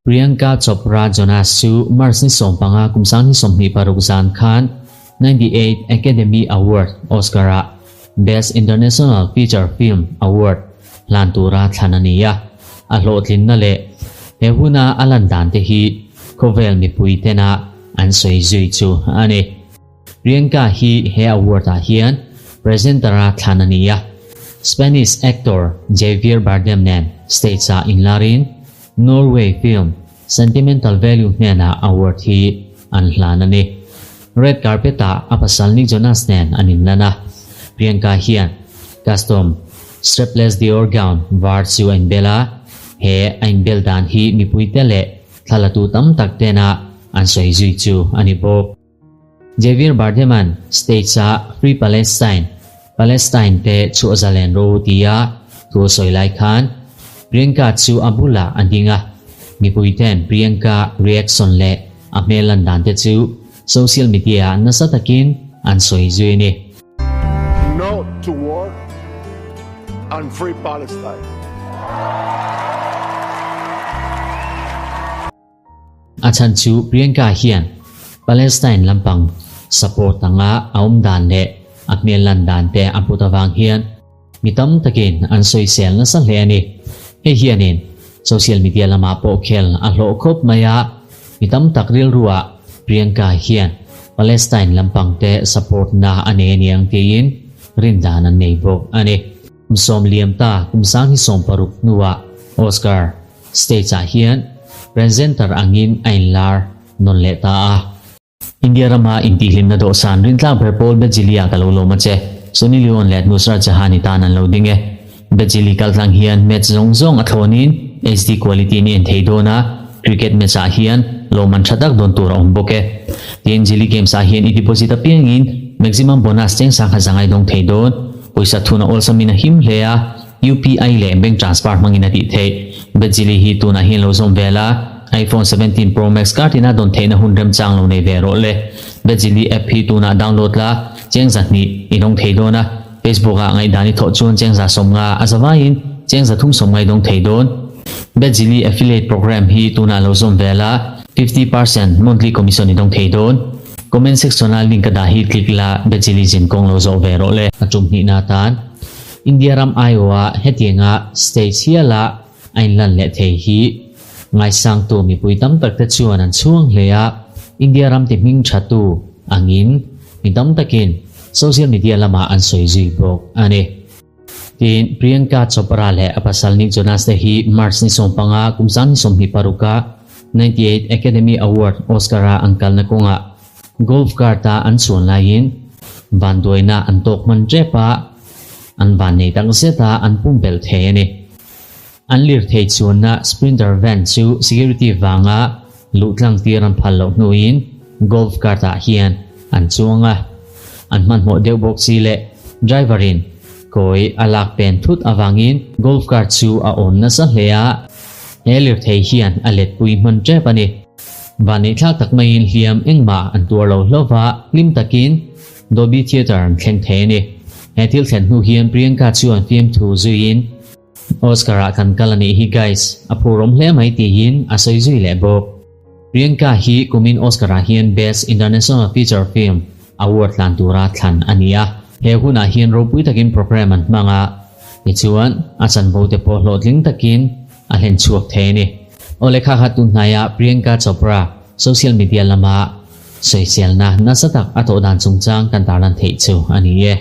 Priyanka Chopra Jonas chu March ni 15 kum 2026 zan khan 98 Academy Award Oscar-ah Best International Feature Film Award hlan tura thlan a ni a, a hlawhtlinna leh he huna a lan dan te hi khawvel mipui tena an sawi zui chu a ni. Priyanka hi he award-ah hian presenter-a thlan a ni a, Spanish actor Javier Bardem nen stage-ah inlarin Norway film Sentimental Value hnenah award hi an hlan a ni. Red carpet-ah a pasal Nick Jonas nen an inlan a, Priyanka hian custom strapless Dior gown var chu a inbel a, he a inbel dan hi mipuite leh thlalatu tam tak tena an sawi zui chu a ni bawk. Javier Bardem-a'n stage-a Free Palestine, Palestine te chhuah zalen rawh u tia thu a sawi lai khan Priyanka chu a bulah a ding a, mipuite'n Priyanka reaction leh a hmel lan dan te chu social media-ah nasa takin an sawi zui a ni. No to war and free Palestine. A chhan chu Priyanka hian Palestine lampang support anga a awm dan leh a hmel lan dan te a put avang hian mi tam takin an sawisel nasa hle a ni. Hei hianin social media lamah pawh khel a hlawh khawp mai a, mi tam tak rilruah Priyanka hian Palestine lampang te support na a nei aniang tiin rindan an nei bawk a ni. Kum sawm liam ta kum 2016 hnuah Oscar Stage-ah hian presenter angin a inlar nawn leh ta a. India rama intihhlimna dawhsan rintlak ber pawl Bejili-ah ka lo lawm a che. Sunny Leone leh Nusrat Jahan-i tan an lo ding e. Bejili kaltlang hian match zawng zawng a thlawnin HD quality in i en thei dawn a, cricket match-ah hian lawmman tha tak dawn tur a awm bawk e. Tin, Jili Games-ah hian i deposit apiangin maximum bonus cheng sangha zangai dawng thei dawn. Pawisa thuna awlsamin a him hle a. UPI leh bank transfer hmangin a tih theih. Bejili hi tunah hian lo zawm vel a, iPhone 17 Pro Max card ina dawn theihna hun remchang lo nei ve rawh le. Bejili app hi tunah download la, cheng zahnih i dawng thei dawn a, Facebook ah ngaihdan i thawh chuan cheng za 50 a zavaiin cheng 350 i dawng thei dawn. Bejili affiliate program hi tunah lo zawm vel a, 50% monthly commission i dawng thei dawn. Comment section a link ka dah hi click la, Bejili zin kawng lo zawh ve rawh le. A tum hnihna atan. India ram aiawha hetianga stage hiala a inlan leh thei hi ngaisangtu mipui tam takte chuan an chhuang hle a, India ram ti hming thatu angin mi tam takin social media lamah an sawi zui bawk a ni. Tin, Priyanka Chopra leh a pasal Nick Jonas te hi March ni 15 kum 2026 a 98 Academy Award Oscar-a an kalna kawngah Golf cart-a an chuan laiin vanduaina an tawk hman tep a, an vannei tak zet a an pumpelh thei a ni. An lirthei chuanna Sprinter van chu security vanga luh tlang tir an phal loh hnuin golf cart-ah hian an chuang a. An hmanhmawh deuh bawk si leh driver-in kawi a lak pen thut avangin golf cart chu a awn nasa hle a, he lirthei hian a letpui hman tep a ni. Vanneihthlak tak maiin hliam engmah an tuar lo hlauh va, hlim takin Dolby Theatre an thleng thei a ni. He thil thlen hnu hian Priyanka chuan fiamthu zuiin, Oscar-ah kan kal a nih hi guys, a phurawm hle mai tiin a sawi zui leh bawk. Priyanka hi kumin Oscar-ah hian Best International Feature Film Award tlan tura thlan a ni a. He hunah hian ropui takin programme an hmang a, tichuan a chanvo te pawh hlawhtling takin a hlen chhuak thei a ni. Aw lehkha kha tun hnaiah Priyanka Chopra social media lama sawiselna nasa tak a tawh dan chungchang kan tarlan theih chu a ni e.